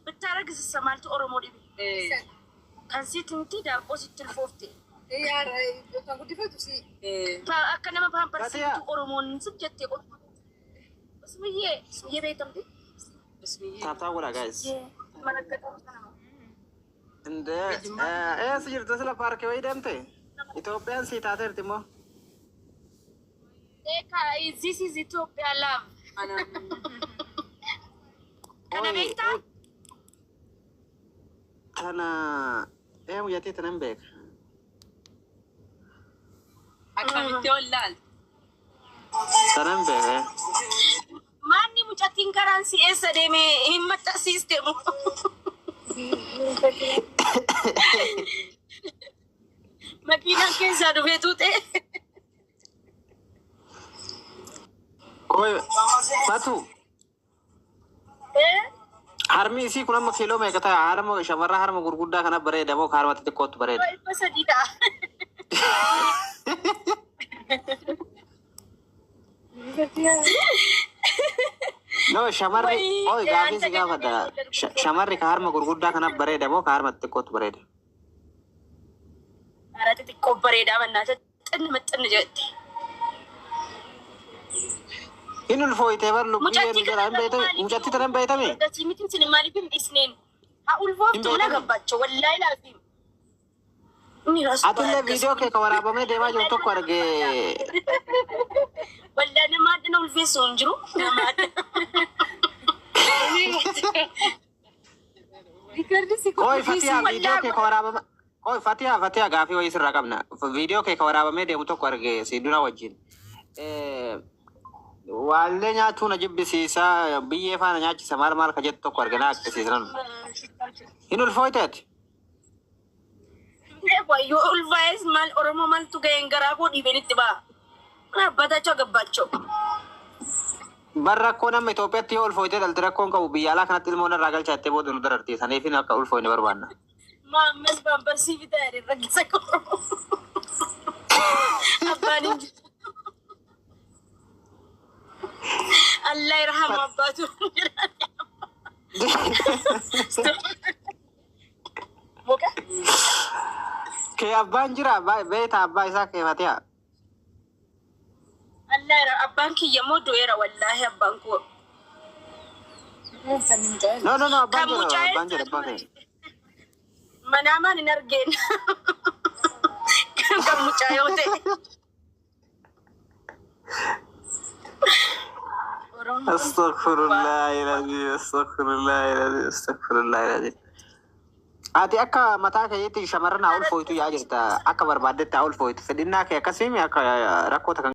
Bittaaragizissa maaltu Oromoo dhibe? Kan siiti miti daabboo sitti ulfoofte. Kan guddifatu si. Akka nama paamparsii Fatiha. bitu Oromoon sif jettee qofa. Usmiyyee, Usmiyyee beekamti. Tap tap godha guys. Mana akka nama. Indee eessa jirta sila paarkii wayii deemte? Itoophiyaan sii taateerti immoo. Eka, this is Ethiopia love. Kana beektaa? Tana ee mucattii tanan beeka. Akkamitti ol laalte? Tanan beeka. Maanni mucattiin karaan si eessa deeme hin maxxansiiste moo? Makiinaan keessaa dhufee tuute. Qoy Fatu, harmi isii kun amma kiiloo meeqa ta'a? Harma shamarraa harma gurguddaa kana bareeda moo harma xixiqqootu bareeda? 300 ta'a. No, shamarri Wayii, qoy gaafii si anta gaafadha. Shamarri ka harma gurguddaa kana bareeda moo ka harma xixiqqootu bareeda? Haara xixiqqoo bareedaa mannaa xinni maxxinni jette. Hin ulfooytee bar lubbiyyee Mucattii nu jalaa hin beeytame. Mucattii tana hin beeytame. Mucattii miti isin maaliif hin dhiisneen? Haa ulfooftu Hin mana beekame. gabbaacho wallaahi laafii. Inni rasu Atillee viidiyoo kee ka waraabamee deemaa jiru tokko arge. Wallaahi nama adda ulfeessu hin jiru. Nama adda. Qoy Fatiyaa, viidiyoo kee ka waraabame. Qoy Fatiyaa, Fatiyaa, gaafii wayii sirraa qabna. Viidiyoo kee ka waraabamee deemu tokko arge si dura wajjin. Waallee nyaachuu na jibbisiisa, biyyee faana nyaachisa, maal maal ka jettu tokko arge na aqqisiisa. Hin ulfooyte ati? Yoo ulfaa'es maal Oromoo maaltu ga'een garaa koo dhiibeen itti ba'a. Abbataachoo gabbaachoo. Bar rakkoo nama Itoophiyaatti yoo ulfooytee dhalte rakkoon qabu, biyya alaa kanatti ilmoo narraa galchaa jettee booda nu dararti. Saniifin akka ulfooyne barbaanna. Maammas pamparsii bitaa jedhee rakkisa koo. Abbaan hin jiru. Allah irhamu abbaatu jedhan. Muka. Kee abbaan jira beektaa abbaa isaa kee Fatiyaa? Allah irra abbaan kiyya immoo du'eera wallaahi abbaan koo. No, no, no, abbaan Kan jira, mucaa abbaan jira, abbaan kee. Manaamaan hin argeen. Kan mucaa yoo ta'e. Astaghfirullah ilazim, astaghfirullah ilazim, astaghfirullah ilazim. Ati akka mataa keetti shamarran haa ulfooytu yaa jirta. Akka barbaaddetti haa ulfooytu. Fedhinnaa kee akkasii akka rakkoo kan